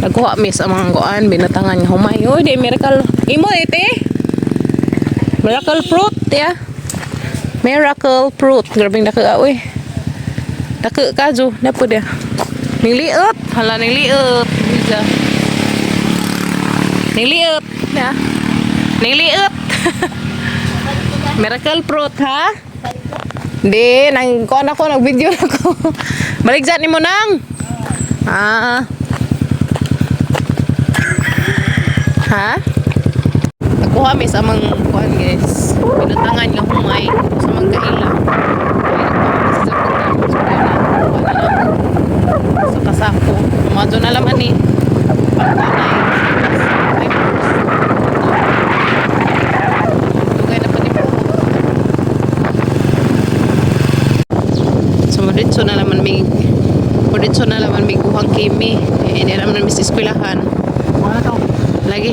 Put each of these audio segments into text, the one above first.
Nagkuha mi sa mga kuan, binatangan nga humay. Uy, di miracle. Imo ite. Miracle fruit, ya. Miracle fruit. Grabing dako uy. Dako ka jo, napo dia. Niliot, hala niliot. Bisa. Niliot, ya. Niliot. Miracle fruit, ha? Di, nang kuan ako, nag-video na ako. Balik dyan ni mo nang. Ah. Ha? Nagkuha mi sa amang kuan, guys. Pinatangan nga humay sa amang kaila. Sa kasako. Madyo na laman ni. Pagkanay. Dugay na pa ni po. So moditso na naman mi kuhang Kimi. Eh, hindi naman mi sa eskwelahan. Lagi.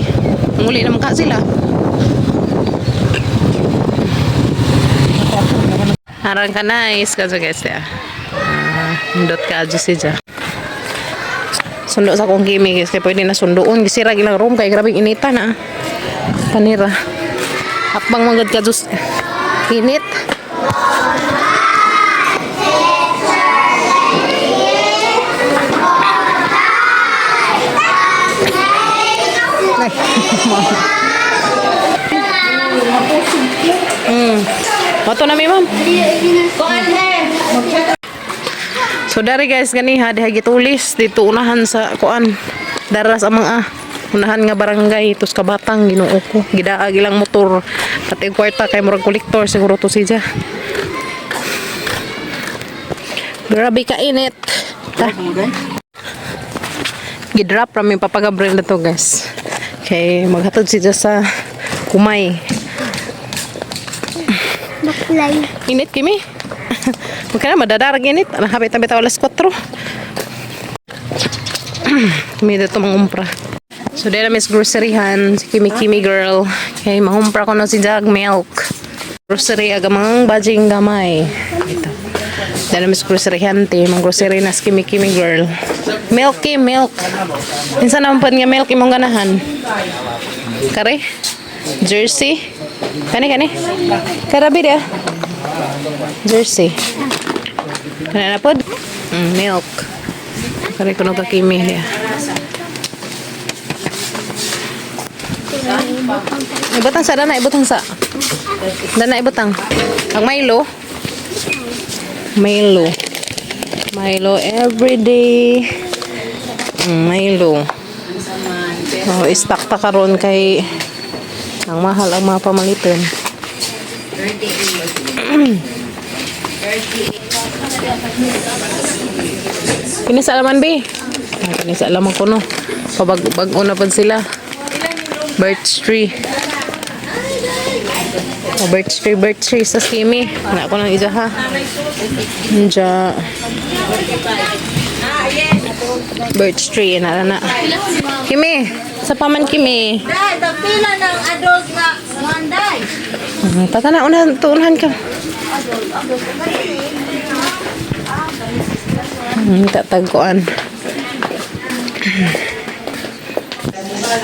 Muli naman ka sila. Harang ka nice ka guys ya. Ah, indot ka adyo siya. Sundo sa akong Kimi, guys, kay pwede na sundoon. Gisira ilang room kay grabing inita na. Panira. Hakbang manggad ka jus init. Ay. Wato na mi, ma'am. So dari guys ganiha diha gitulis dito unahan sa kuan daras ang mga unahan nga barangay tos kabatang. Ginoo ko, gidaag ilang motor pati og kwarta kay murag kolektor siguro to siya. Grabe ka init ta. Gidrop ra mi Papa Gabriel na to, guys, kay maghatod siya sa kumay. Baklay. Init kimi. Magka na madadarag init. Nakapit na bitaw alas 4. Kimi dito mangumpra. So dito miss groceryhan si Kimi Kimi girl. Kay mangumpra ko na si Jag milk. Grocery aga mga bajing gamay. Ito. Dito miss groceryhan ti mang grocery na si Kimi Kimi girl. Milky milk. Minsan naman pa nga milk imong ganahan. Kare? Jersey? Kani kani? Karabi dia. Jersey. Kana na pod? Milk. Kare kuno ka Kimi dia. Ibutang sa dana, ibutang sa. Dana ibutang. Ang Milo. Milo. Milo everyday. Milo. Oh, stock ta karon kay ang mahal ang mga pamaliton. Kini sa alaman, bi. Ay, kini sa alaman ko no. Pabag-bago na pud sila. Birch tree. Oh, birch tree sa Kimi. Wala ko nang ija ha. Ija. Birch tree na na. Kimi, sa paman Kimi. Dahil, tagpila ng adult nga manday. Tata na, unahan, tuunahan ka. Tatagkuan.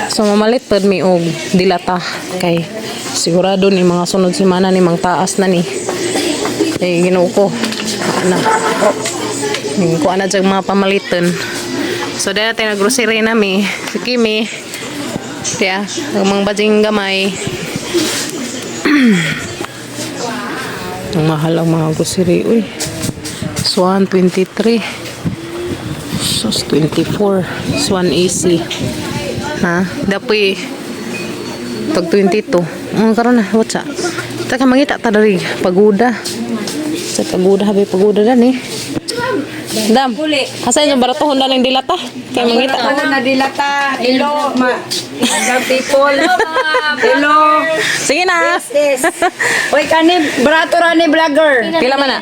So mamalit pud mi og dilata kay sigurado ni mga sunod semana ni mang taas na ni. Eh Ginoo ko. Ana. Ning kuan na jag mga pamaliton. So dahil natin nag-grocery nami si Kimi. Tiya, ang mga bajing gamay. Ang mahal ang mga grocery. Uy. Swan 23. Sus 24. Swan AC. Ha? Dapoy tag 22. Karon na, watsa. Taka mangita ta diri paguda. Sa paguda habi paguda dan eh. Dam. Asa inyo baratohon na lang dilata? Kay mangita. Ako na dilata. Hello, ma. Ang people. Hello. Sige na. Yes. Uy, kani, barato ra ni vlogger. Pila man na?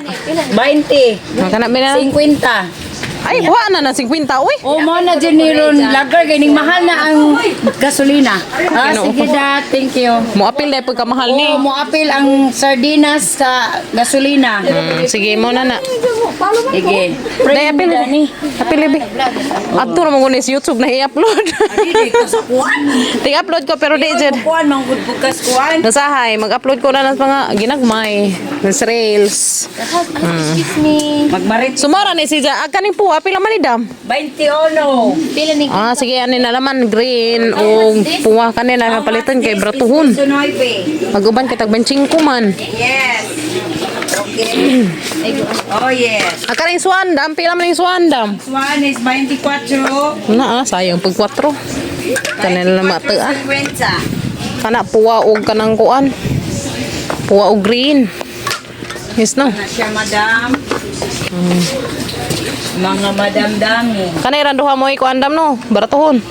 20. Kana ba na? 50. Ay, wa na na 50 uy. O mo na dyan ni Ron Lager, ganing mahal na ang gasolina. Ah, Ginoo. sige da, thank you. Mo apil dahil pagkamahal ni. O, mo apil ang sardinas sa gasolina. Sige mo na na. Sige. Dai apil. Apil bi. Adto ra mo sa YouTube na i-upload. Ti-upload ko pero di jud. Kuan manggod bukas kuan. Nasahay, mag-upload ko na ng mga ginagmay, ng rails. Excuse me. Magmarit Sumara ni si Ja, kaning po, apil man ni Dam. 21. Pila ni Ah, sige, ani na naman green o puwa kanila palitan kay bratuhon. Sunoy. Maguban kay tag 25 man. Yes. Okay. Oh yes. Ah, kaning swan dam, pila man ning swan dam. One is 24. Na ah, sayang pag 4. Kanila na mata ah. 50. Kana puwa og kanang kuan. Puwa og green. Yes no. Na siya, madam. Mga madam dami. Kanay randuha mo kuan dam no, baratuhon.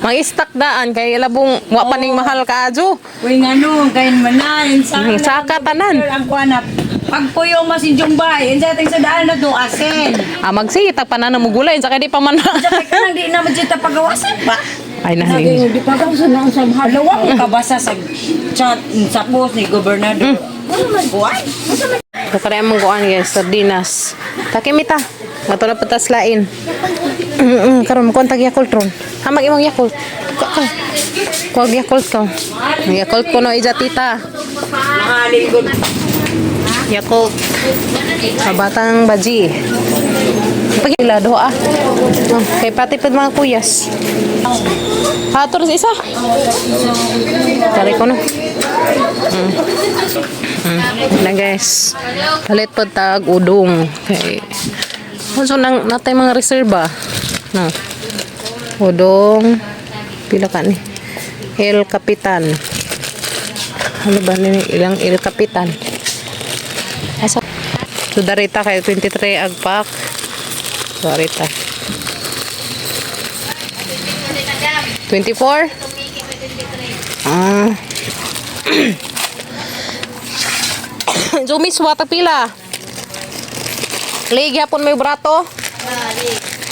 Mag-stock daan kay labong wa pa ning mahal kaadyo. Uy, nga no, kain manan. Saka tanan. Ang kuan na. Pagpuyo mas injong bay. Insa ating sa daan na to, asin. Ah, magsita pa na mo gulay sa kay di pa man. Sa kay kanang di na man ta pagawasan pa. Ay na ni. Di pa ka sa nang sa halawa ko kabasa sa chat sa post ni gobernador. Ano man kuan? So kaya mong kuan guys, sardinas. Takimita. Ato na patas lain. Karon mo kuan tag Yakult ron. Ha mag imong Yakult. Ka ka. Kuag Yakult ka. Yakult ko no ija tita. Mahalin ko. Yakult. Sa batang baji. Pagila doa. Oh, kay pati pud mga kuyas. Ha, to isa. Tari ko no. Na guys. Palit pa tag udong. Kay so nang natay mga reserba. No. Udong pila ka ni? El Capitan. Ano ba ni ilang El Capitan? Asa? So darita kay 23 agpak. Darita. 24? Ah. Zumi suwata pila. Ligi hapon may brato.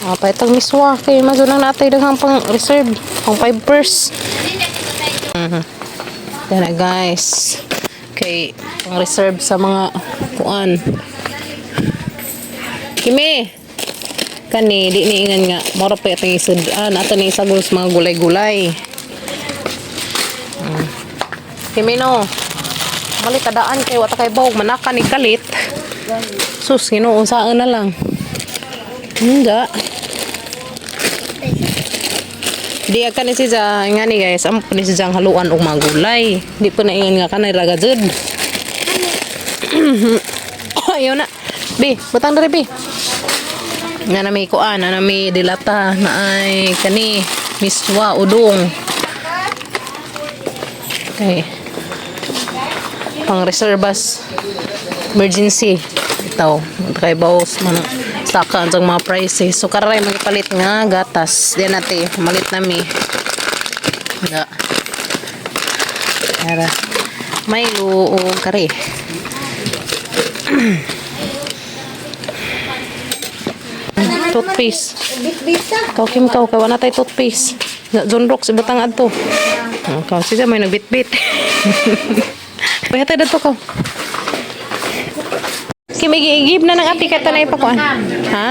Ah, pa itong miswa kay mazo nang natay daghang pang reserve, pang 5 pers. Yan na guys. Kay pang reserve sa mga kuan. Kimi. Kani di ni ingan nga mora pa itong isud-an ato ni isagol sa mga gulay-gulay. Kimi no. Malit tadaan kay wata kay bawg manaka ni kalit. Sus, Ginoo saan na lang. Hindi. Di ka ni si Ja, nga ni guys, amo ni si Jang haluan og mga gulay. Di pa na ingan nga kanay raga jud. Ayaw na. Bi, butang diri bi. Nga na may kuan, na may dilata, na ay kani miswa udong. Okay. Pang reservas emergency itaw kay bawas man saka ang mga prices so karay magipalit nga gatas di nate malit na mi da ara Milo o kare. Toothpaste. Bitbita. Ikaw, Kim, ikaw. Kaya na tayo toothpaste. John Rocks, ibutang adto. Ikaw, siya may nagbitbit. Pahitay dito ka. Kim, igib na ng ati kaya tanay pa kuan. Ha?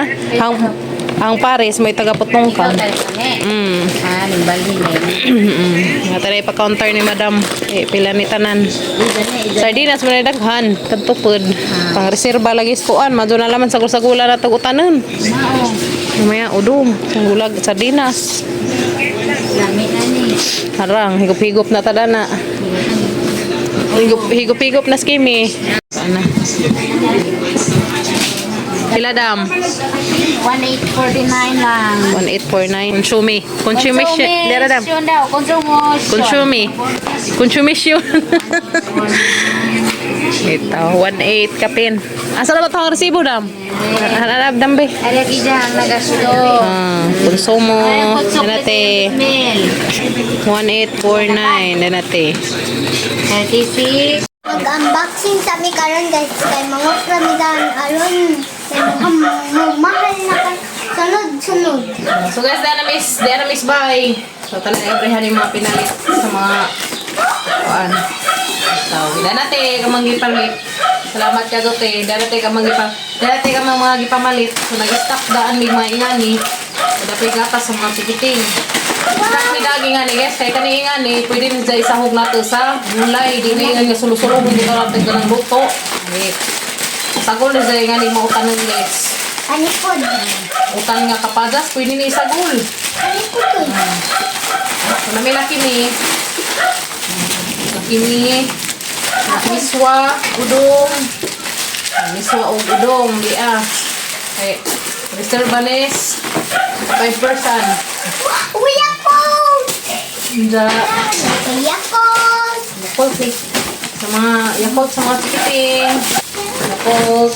Ang Paris, may tagaputong ka. Ah, ning balhin eh. Nga tanay pa counter ni Madam. Eh, pila ni tanan. Sardinas mo na daghan. Kadtupod. Pang reserba lagi sa kuan. Madyo na laman sa gula na tagutanan. Mao. Mamaya, udong. Gulag, sardinas. Lami na ni. Harang, higop-higop na tada na. Higop, higop-higop na skimi. Sana. Pila dam? 1849 lang. 1849. Consumi. Consumption. Dera dam. Consumption daw. Consumption. Consumi. Consumption. Ito, 18 kapin. Asa na ba itong resibo dam? Hanap dam be. Ari gid ang nagasto. Ah, konsumo. Ay, Nanate. Mil. 1849. Nanate. 36. Mag-unboxing kami karon, guys, kay mangupra mi dan aron kay mukhang mahal na ka sunod sunod. So guys, dana miss bye. So talaga everyhan yung mga pinalit sa mga kuan. So, dana te kamang gipalit. Salamat ka te. Dana te kamang gipa. Dana te kamang mga gipamalit. So nag-stock daan mig mga ingani. So dapay gatas sa mga pikiting. Stock mi dagi nga ni, guys, kay kani ingani pwede ni siya isahog nato sa gulay. Di na ingani nga sulo-sulo hindi ka natin ganang luto. Okay. Sagol na siya ingani mga utanon, guys. Anikod. Utan nga kapagas, pwede ni isagol. Anikod to. So, nami laki ni. Laki ni. Miswa, udong. Miswa og udong, di ah. Kay Mr. Banes, 5%. Uya ko. Inja, Uya ko. Yakult ni. Sa mga, Yakult sa mga chikiting. Yakult.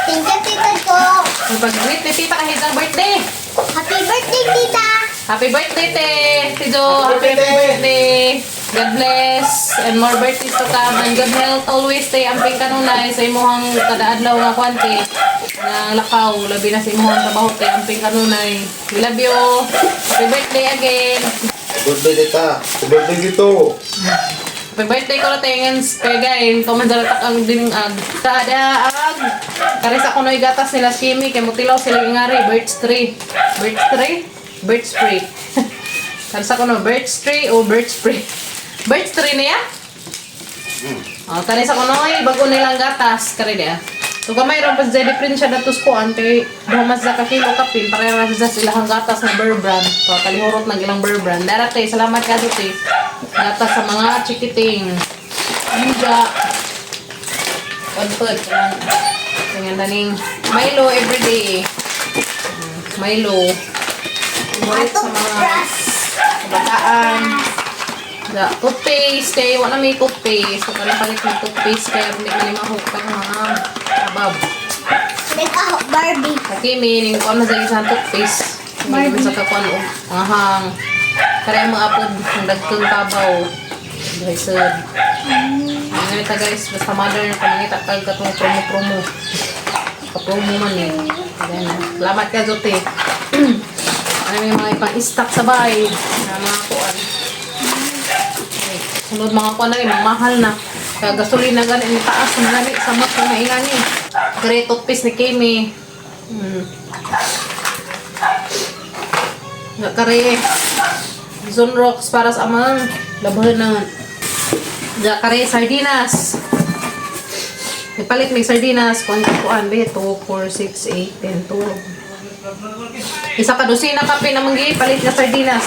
Thank you, Tita ko. Ang pag-greet ni Tita kahit ang birthday. Happy birthday, Tita. Happy birthday, te! Tijo, happy, happy birthday! God bless and more birthdays to come and good health always, te. Amping kanunay sa imuhang kada adlaw nga kwan, te, nga lakaw, labi na sa imuhang trabaho, te. Amping kanunay. We love you. Happy birthday again. Birthday, Tita. Happy birthday dito. Happy birthday ko na te ngens kay gain to man tak ang dinag. Kada ag kare sa kunoy gatas nila Shimi kay mutilaw sila ingari birch tree. Birch tree? Birch tree. Kare sa kuno birch tree o birch tree. Birch tree niya? Oh, kare sa kunoy bago nilang gatas kare dia. So gamay ra pa sa difference siya datos ko ante duha mas ka kilo kapin para ra sa ilahang gatas na Bear Brand. So kalihurot ng ilang Bear Brand. Darate, salamat ka te. Gatas sa mga chikiting. Ninja. Pagpag. Tingnan daning Milo everyday. Milo. Favorite sa mga kabataan. Da, toothpaste. Kaya wala may toothpaste. So, parang palit ng toothpaste. Kaya hindi ka ni mahukang mga kabab. Nagkaho Barbie. Kimi, ning kuan na sa isang toothpaste. Hindi naman sa kakuan og mga hang. Kaya ang mga apod, ang dagkong tabaw. Guys, sir. Ano ta, guys, basta mother, pamangita tag katong promo-promo. Ka-promo man eh. Ayan na. Salamat ka, Zote. Ano yung mga ipang-stock sa bahay na mga kuan. Okay. Sunod mga kuan na rin, mga mahal na. Kaya gasolina gani, ni taas na gani, sa mga na ingani. Kare toothpaste ni Kimi. Nga kare Zonrox para sa amang labahan na nga kare sardinas. Nagpalit may sardinas kuan kuan be 2 4 6 8 10 12. Isa ka dosina kape na manggi palit nga sardinas.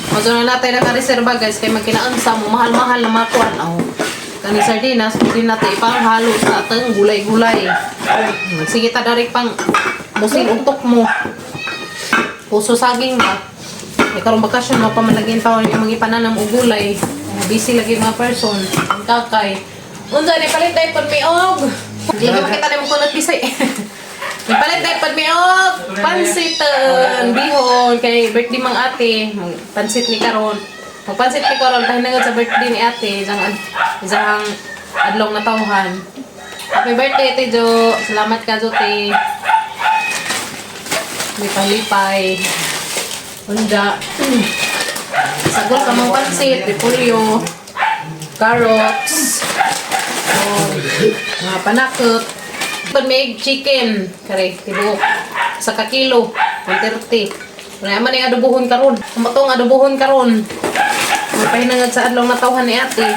Mazo na natin nakareserba, guys, kay magkinaunsa mo mahal-mahal na mga kuan oh. Kani sardinas pwede natin ipanghalo sa atong gulay-gulay. Sige ta darik pang musin utok mo. Puso saging ba? May karong bakasyon mo pa man lagi taon yung mga ipananam og gulay. Busy lagi mga person. Ang kakay. Unsa ni palit dai pud mi og. Hindi ko makita nimo kunot bisay. Ni palit dai pud mi og pansit bihon kay birthday mang ate. Pansit ni karon. Magpansit ni karon pahinangod sa birthday ni ate isang isang adlaw na tawhan. Happy birthday, Ate Jo. Salamat ka, Jo, te. Lipay-lipay. Unda. Sagol ka mong pansit, repolyo, carrots, oh, mga panakot. Pag may chicken, kare, tibuok. Sa kakilo, 130. Wala man yung adobohon karon. Kumatong adobohon karon. Mapahinangad sa adlaw na tawhan ni ate.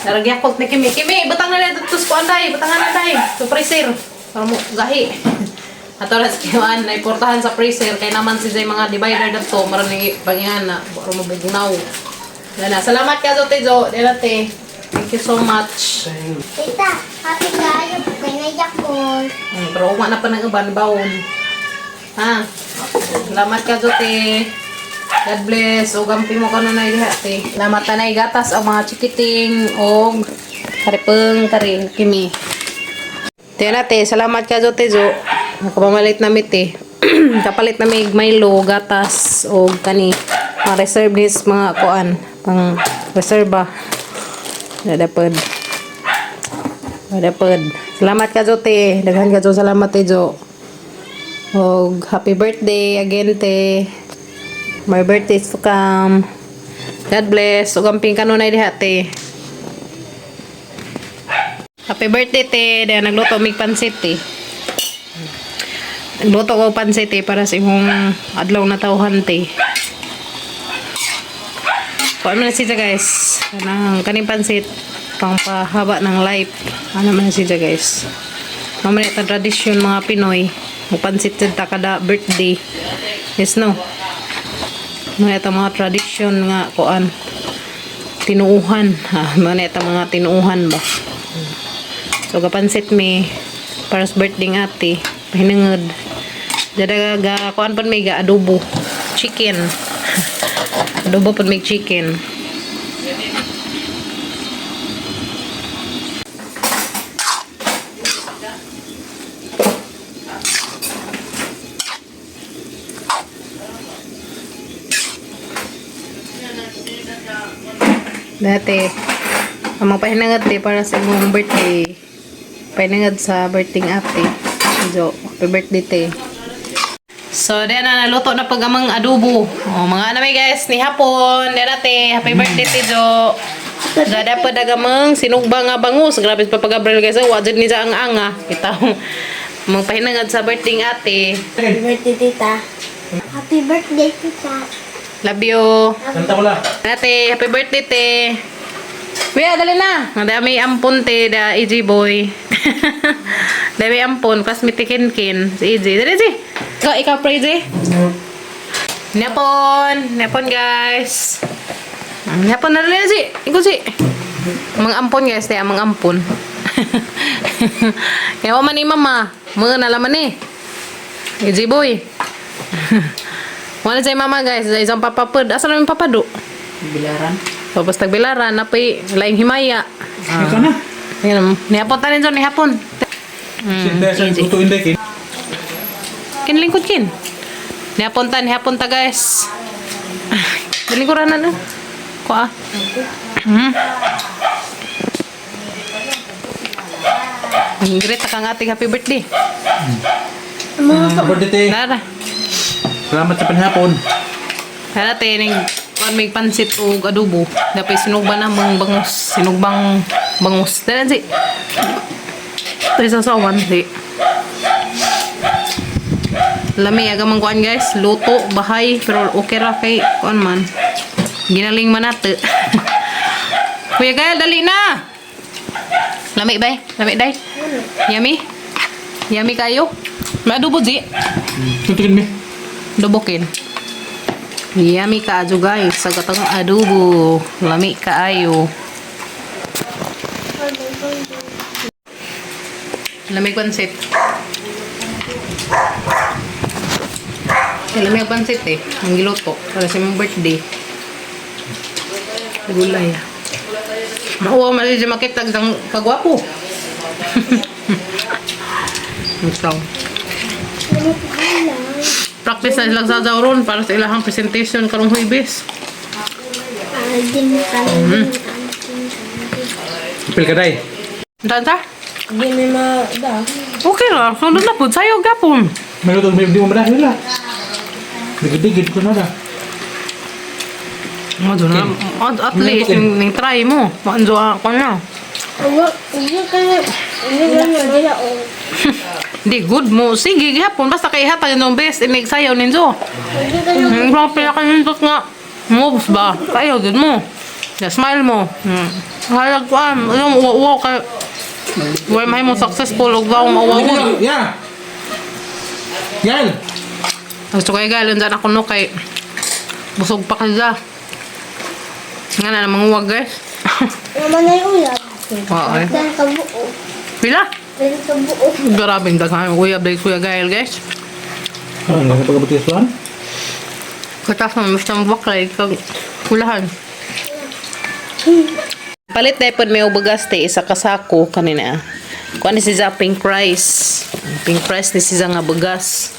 Naragyakot ni Kimi. Kimi, butang na lang dito sa kuan day. Butang na day. Sa freezer. Para mo gahi. Ato na sa kiwan, na iportahan sa freezer. Kaya naman si Jay mga divider dito. Maraming pangihan na. Para mabugnaw. Yan na. Salamat ka, Zote Jo. Delate. Thank you so much. Tita, happy kayo. Kay naiyak ko. Pero uma na pa ng uban, baon. Ha? Salamat ka, Zote. God bless. O gampi mo kanunay diha, te. Salamat tanay gatas ang mga chikiting og karipeng kare kimi. Te na te, salamat ka, Zote Jo. Nakapamalit na mi te. Kapalit na mi Milo, gatas og kani. Mga reserve this mga kuan pang Reserva. Dadapod. Dadapod. Salamat ka, Jo, te. Daghan ka, Jo. Salamat, te, Jo. Og happy birthday again, te. My birthday is to come. God bless. Ug amping kanunay diha, te. Happy birthday, te. Dahil nagluto mig pansit, te. Nagluto ko pansit, te, para sa imong adlaw na tawhan, te. Kuan man na siya, guys. Kanang kaning pansit pangpahaba ng life. Ano man na siya, guys. Mamaya ta tradisyon mga Pinoy. Magpansit ta kada birthday. Yes, no? Mga ito mga tradisyon nga kuan tinuuhan. Ha, mga ito mga tinuuhan ba. So kapansit mi para sa birthday ng ate, pahinangod. Dada ga kuan pud mi ga adobo chicken. Adobo pud mi chicken. Dati, ang mga pahinangad te para sa imong birthday. Pahinangad sa birthday ng ate. Jo, happy birthday te. So, diyan na, naluto na pag amang adobo. O, mga anamay guys, ni hapon. Diyan na te, happy birthday te Jo. Gada pa dagamang sinugba nga bangus. Grabe pa pag-abril guys. Oh, wajud ni sa ang anga. Kita mga pahinangad sa birthday ng ate. Happy birthday, tita. Happy birthday, tita. Love you. Kanta ko lang. Ate, happy birthday, te. Kuya, dali na. Ang dami ampon, te. Da, EJ boy. Dami ampon. Classmate ti Kin. Si EJ. Dali, EJ. Ikaw, ikaw, pre, EJ. Nepon. Nepon, guys. Nepon na dali, EJ. Ikaw, EJ. Mga ampon, guys. Te, mga ampon. Kaya wa man ni mama. Mga nalaman eh. EJ boy. Wala sa mama guys, sa isang papapad. Asa namin papado? Bilaran. Tapos tagbilaran, napay laing himaya. Ikaw na. Ayan, nihapon tanin dyan, nihapon. Easy. Lutuin dahil kin. Kinlingkod kin. Nihapon ta, nihapon ta guys. Bilingkuran na na. Kuha. Great kang ating happy birthday. Happy birthday, te. Tara. Salamat sa panhapon. Tara te, ning kuan may pansit ug adobo. Dapay sinugba na mga bangus, sinugbang bangus. Tara si. Ito sa sawan si. Lami aga man kuan guys, luto bahay pero okay ra kay kuan man. Ginaling man nato. Kuya Gael, dali na. Lami bay, lami day. Yummy. Yummy kayo. May adobo di. Tutukin mi. Dubukin. Yummy kaayo guys. Sa gatang adobo. Lami kaayo. Lami pansit. Lami ang pansit eh. Ang giluto. Para sa imong birthday. Gulay. Mauwa man siya makita ang kagwapo. Ito. Practice na silang sajaw ron para sa ilahang presentation karong Huwebes. Aldin kami. Pil ka day. Tanta? Hindi may ma... Da. Okay ra, sunod na pud sayo gapon. May luto, di mo madahil la. Digid-digid ko na da. Mo na. At least ning, ning try mo. Maanjo ako na. Hindi kami. Hindi kami. Wala o. Di good mo. Sige gihapon basta kay hatag nung best inig sayo ninyo. Hindi kami. Ang pinakanindot nga moves ba? Kayo gud mo. Ya smile mo. Halag ko am, yung uwa-uwa kay Why may mo successful ug daw mauwa. Ya. Yan. Gusto kay galon dyan ako no kay busog pa kayo. Nga na namang uwag guys. Naman na yung uyab. Oo eh. Dan kabuo. Pila? Dan kabuo. Grabe yung daghan. Kuya Blake, Kuya Gael guys. Ano nga pagkabuti sa Katas mo, mas nang baklay kag kulahan. Palit na ipon may ubagas te, isa ka sako kanina. Kuan ni siya pink rice. Pink rice ni siya nga bagas.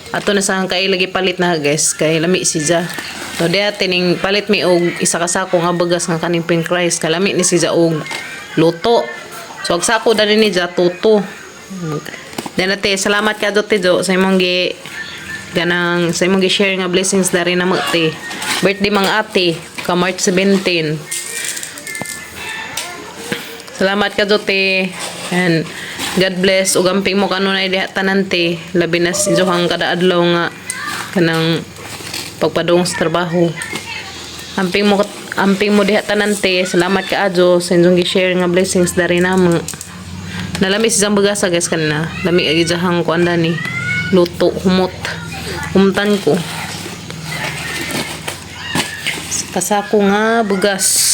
Ato na sa kay lagi palit na guys kay lami siya. So diha tining palit mi og isa ka sako nga bugas nga kaning pink rice kalami ni siya og luto. So ag sako dani ni ja tuto. Then ate, salamat ka te Jo sa imong gi ganang sa imong gi-share nga blessings dari na mo te. Birthday mga ate ka March 17. Salamat ka te. And God bless ug amping mo kanunay diha tanan te. Labi na si Johang kada adlaw nga kanang pagpadung sa trabaho. Amping mo diha tanan te. Salamat ka adyo sa inyong gi-share nga blessings dari namo. Nalami si Zambagasa guys kanina. Lami agi jahang kuan ni. Luto humot. Humtan ko. Kasako nga bugas.